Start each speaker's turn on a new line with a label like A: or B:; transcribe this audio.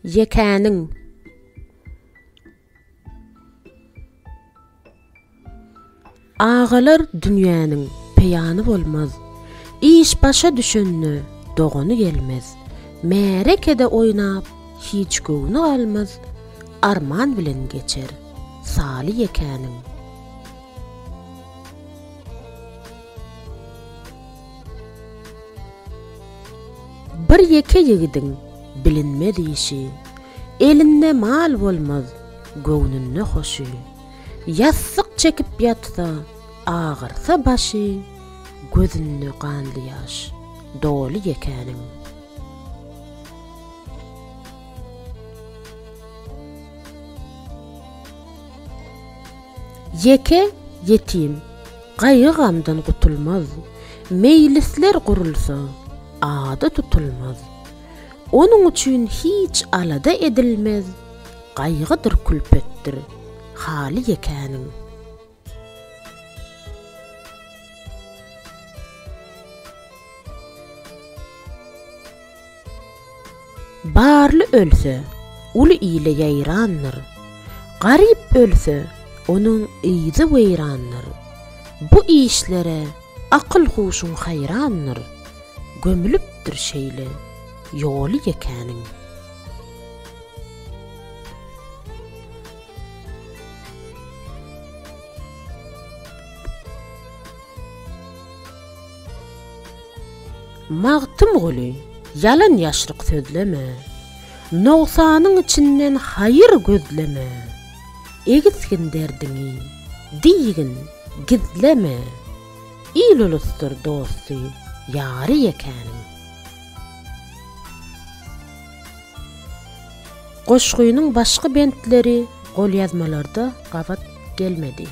A: Ýekäniň. Agalar dünýäniň peýany bolmaz, Iş başa düşende dogany gelmez, Märekede oýnap hiç göwni galmaz, Arman bilen geçer saly ýekäniň. Bir ýeke ýigidiň bilinmez işi, Elinde mal bolmaz, göwnünde hoşy. Ýassyk çekip ýatsa, agyrsa başy, Gözünde ganly ýaş, doly ýekäniň. Ýeke ýetim gaýgy-gamdan gutulmaz, Meýlisler gurulsa, ady tutulmaz. Onuň üçin hiç alada edilmez, Gaýgydyr külpetdir haly ýekäniň. Barly ölse, uly ile ýaýrandyr, Garyp ölse, onuň yzy weýrandyr. Bu işlere akyl-huşuň haýrandyr, Gömülipdir şeýle ýoly ýekäniň. Magtymguly, ýalan-ýaşryk sözleme, Nogsanyň içinden haýyr gözleme, Egisgin derdiňi, diýgin, gizleme, Il-ulusdyr dosty, ýary ýekäniň. Goşgynyň başky bentleri golýazmalarda gabat gelmedi.